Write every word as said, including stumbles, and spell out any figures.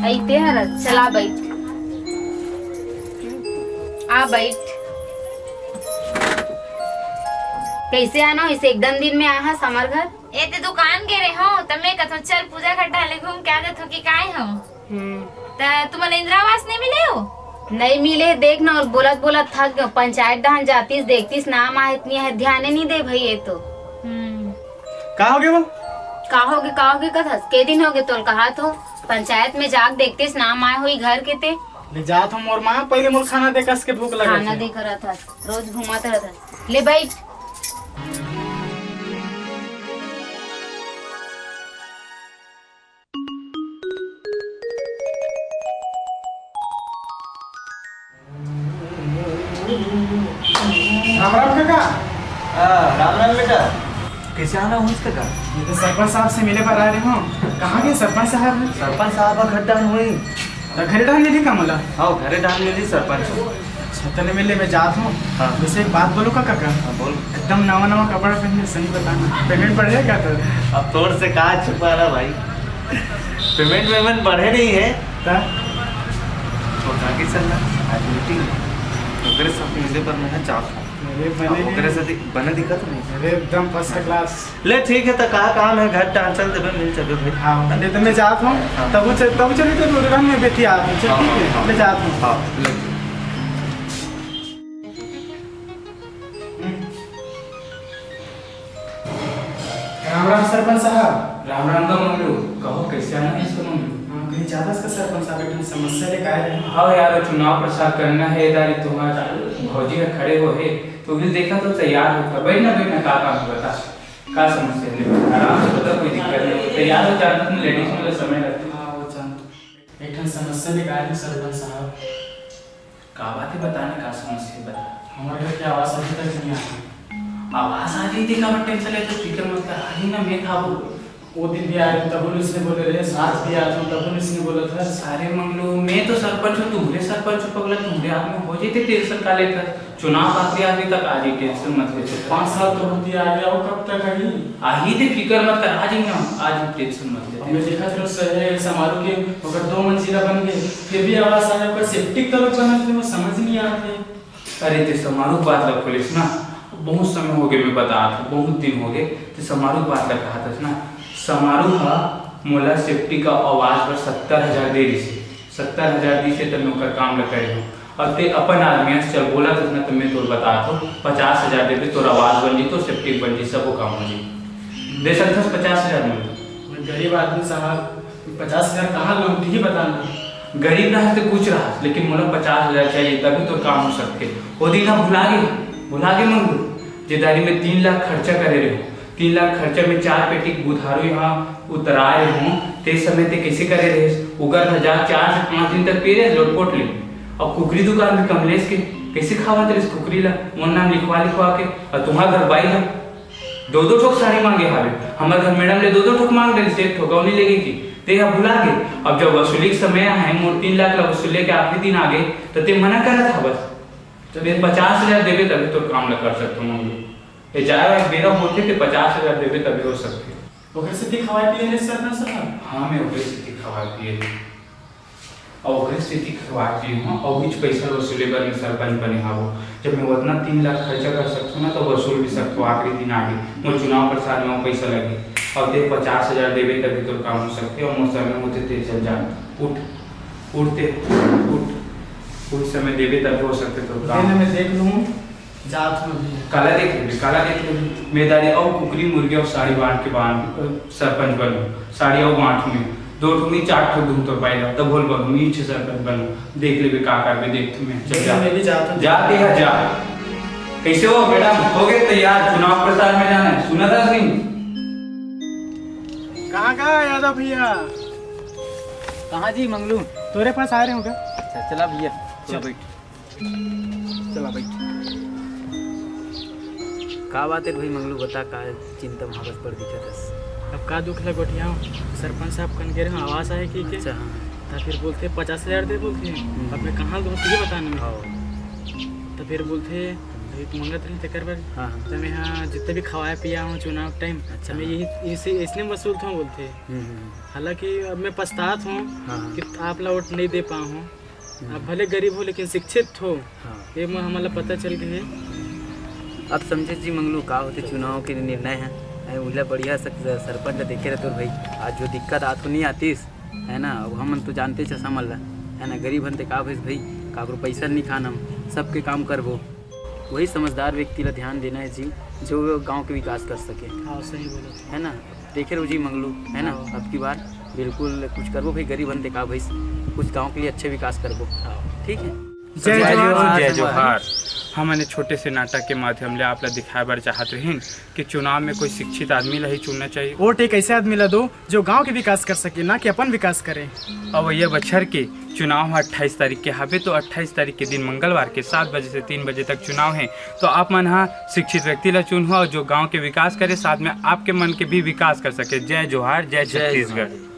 अइते हरस, चला बइठ। आ बइठ। कइसे आना होइस? एकदम दिन में आहस हमर घर। ए, ते दुकान गे रहे हो, त मैं कथों, "चल, पूजा घर डाले घूम के आ जाथों," कि काय हो? हम्म। त तुमन इंदिरा आवास नहीं मिले हो? नहीं मिले, देख ना, अउ बोलत बोलत थक गयो। पंचायत डहन जातिस, देखतिस नाम आहे, इतनी आहे, ध्याने नहीं दे भई ये तो। हम्म। का होगे वो? का होगे, का होगे कथस? के दिन होगे तोल कहाथों, पंचायत में जाके देखतिस नाम आए होही घर के ते। ले जाथों मोर माँ, पहले मोर खाना दे, कस के भूख लगा खाना है। दे करत हस, रोज घूमत रहत हस। ले बइठ। राम राम काका। हाँ, राम राम बेटा। कइसे आना होइस काका? ये तो सरपंच साहब से मिले बर आए रहे हो। कहाँ गे सरपंच साहब? सरपंच साहब ह घर डहन होही। त घरे डहन मिलही का मोला? हाँ, घरे डहन मिलही सरपंच। अच्छा, तने मिले, मैं जात हूँ। हाँ। वैसे एक बात बोलूँ का काका? हाँ, बोल। एकदम नवा नवा कपड़ा पहने, सही बताना, payment बढ़े का तोर? अब तोर से का छुपाना भाई, payment वेमेंट बढ़े नहीं है। त? तो काकी चल ना, आज meeting है, ओकरे साथ मिले बर मैं जात हूँ। अरे अब बने ओकरे साथ बने दिखत नहीं। अरे एकदम first class। ले ठीक है, त का काम है, घर डहन चल देबे, मिल जबे भाई। हाँ, ले त मैं जात हूँ। हाँ। तब चल, तब चली तो रोड में बैठी आ, चल हाँ, ठीक है, हाँ, मैं जात हूँ। हाँ, ले। राम राम सरपंच साहब। राम राम का मंगलू, कहो कइसे आना हे इसको मंगलू? हाँ, कहीं जात हस का सरपंच साहब, एक ठन समस्या लेके आए रहे हैं। हाँ यार, वो चुनाव प्रचार करना है, दारी तुम्हारा भौजी का खड़े हो है, तो भी देखा तो तैयार होता। बैठ ना, बैठ ना, का काम है बता, का समस्या है? आराम से बता, कोई दिक्कत नहीं। तैयार हो जाना, तुम लेडीज में तो समय लगता है। हाँ, वो जानता। एक ठन समस्या लेके आए हैं सरपंच साहब। का बात है, बताना का समस्या है, बता। हमारे घर के आवास अभी तक नहीं आया। आवास आ जाई, ते काबर टेंशन लेथस, फिकर मत कर, आ जाई ना, मैं था वो। वो दिन भी आए, तब उसने बोले रहे, आज भी आया था, तब उसने बोला था। अरे मंगलू, मैं तो सरपंच हूँ, तुमरे सरपंच हो पगला, तुमरे हाथ में हो जाते, टेंशन का लेथस? चुनाव आखिरी आखिरी तक आ जाई, टेंशन मत ले। पाँच साल तो होती आ गया, वो कब तक आही? आही ते फिकर मत कर, आ जाई ना, आ जाई, टेंशन मत ले। अब मैं देखा था, सही है, समारोह के अगर दो मंजिला बन गए, फिर भी आवास आया, पर सेप्टिक तलक बना, तो मैं समझ नहीं आ रहा है। अरे, ते समारू बात ला खोलिस ना, बहुत समय हो गए, मैं बता था, बहुत दिन हो गए, ते समारू बात ला कहा था ना, समारू हा मोला सेप्टिक का आवास पर सत्तर हजार दे रही से, सत्तर हजार दी से, तब मैं ओकर काम ला करे हूँ। अब ते अपन आदमी हस, चल बोला था ना, तो मैं तोर बता था, पचास हजार देबे, तोर आवास बन जी, तोर सेप्टिक बन जी, सबो काम हो जी। दे सकथस पचास हजार में? मैं गरीब आदमी साहब, पचास हजार कहाँ लाऊं, तुही बताना। गरीब रहस ते कुछ रहस, लेकिन मोला पचास हजार चाहिए, तभी तो काम हो सकथे। वो दिन हम भुला गे, भुला गे मंगू, जे दारी में तीन लाख खर्चा करे रहे हो, तीन लाख खर्चा में चार पेटी बुधारू यहाँ उतराए रहे हो, ते समय ते कैसे करे रहे? उगर हजार चार से पाँच दिन तक पी रहे लोटपोट ले। और कुकरी दुकान भी कमलेश के, कैसे खावत रहे कुकरी ला, मोर नाम लिखवा लिखवा के, और तुम्हारा घर बाई है। दो दो ठोक साड़ी मांगे हावे। हमर घर मैडम ले दो दो ठोक मांग डरिस, एक ठोक अउ नहीं लेगे कि। ते ह भुला गे। अब जब वसूली के समय आहे, मोर तीन लाख ला वसूले के आखिरी दिन आ गे, त ते मना करत हवस। त ते पचास हजार देबे तबे तोर काम ला कर सकथों मंगलू। ए जाए वाला बेरा होथे, ते पचास हजार देबे तबे हो सकथे। ओकरे सेती खवाए पिए ले सरपंच साहब? हाँ, मैं ओकरे सेती खवाए पिए ले। अउ ओकरे सेती खवाए पिए हूँ, अउ उहीच पइसा वसूले बर मैं सरपंच बने हवो। जब मैं ओतना तीन लाख खर्चा कर सकथों ना, तो वसूल भी सकथों। आखिरी दिन आगे मोर चुनाव प्रचार में वो पइसा लगे, अउ ते पचास हजार देबे तभी तोर काम हो सकथे, अउ मोर समय होथे ते चल जा। उठ, उठ ते, उठ, उठ, समय देबे तभी हो सकथे तोर काम। मैं देख लूँ। जात हूँ अभी। काला देख लेबे, काला देख लेबे। मैं दारी अउ कुकरी, मुर्गी अउ साड़ी बांट के बांट, अ, सरपंच बनूं। साड़ी अउ बांट में। दो ठो नहीं, चार ठो दूं तो पाएगा। तब बोल बनूं, नीचे सरपंच बनूं। देख लेबे का करबे, देख तू मैं। चल जा। मैं भी जात हूँ। जा, ते हा जा। कैसे हो मैडम? हो गए तैयार? चुनाव प्रचार में जाना है। सुना था सिंह? कहाँ का यादव भैया? कहाँ जी मंगलू? तोरे पास आ रहे हो क्या? अच्छा, चला भैया, चला चल। बैठ। चला बैठ। का बात है भाई मंगलू, बता, का चिंता महावत पर दिखत हस? अब का दुख ल गोठियाव, सरपंच साहब कन गे रहे हो, आवास आए कि के? अच्छा, हाँ। त फिर बोलथे पचास हजार दे बोलथे। हम्म। अब मैं कहाँ दूँ, तुझे बताना है। हाँ। त फिर बोलथे, एक मंगत रही तेकर बर। हाँ, हाँ। तो मैं यहाँ जितना भी खवाया पिया हूँ चुनाव टाइम, अच्छा, तो मैं हाँ। यही इसी इसने वसूलत हूँ बोलते। हम्म, हम्म, हम्म। हालांकि अब मैं पछतात हूँ हाँ, हाँ। कि आप ला वोट नहीं दे पा हूँ। आप भले गरीब हो लेकिन शिक्षित हो, हाँ। ये मैं हमला पता चल गए। अब समझे जी मंगलू का होते चुनाव के निर्णय है, है उहिला बढ़िया सक-, सरपंच ला देखे रहते भाई। आज जो दिक्कत आत हो नहीं आतीस, है ना, अब हमन तो जानते छस हमन ला, है ना, गरीब हन ते का भइस भाई, काकरो पैसा नहीं खान हम, सबके काम करबो। वही समझदार व्यक्ति ला ध्यान देना है जी, जो गांव के विकास कर सके, हाँ, सही बोला। है ना। देखे रहो जी मंगलू, है ना, हाँ। अब की बार बिल्कुल कुछ करबो भाई, गरीब हन ते का भइस, कुछ गांव के लिए अच्छे विकास करबो। हाँ। ठीक है। जय जोहार। जय जोहार। हमन ए छोटे से नाटक के माध्यम ले आप ला दिखाए बर चाहत रहिन कि चुनाव में कोई शिक्षित आदमी ला ही चुनना चाहिए। वोट एक ऐसे आदमी ला दो जो गांव के विकास कर सके, ना कि अपन विकास करे। अवइया बछर के चुनाव ह अट्ठाईस तारीख के हाबे, तो अट्ठाईस तारीख के दिन मंगलवार के सात बजे से तीन बजे तक चुनाव है। तो आप मन ह शिक्षित व्यक्ति ला चुनहू और जो गांव के विकास करे, साथ में आपके मन के भी विकास कर सके। जय जोहार, जय जय छत्तीसगढ़। जोहार।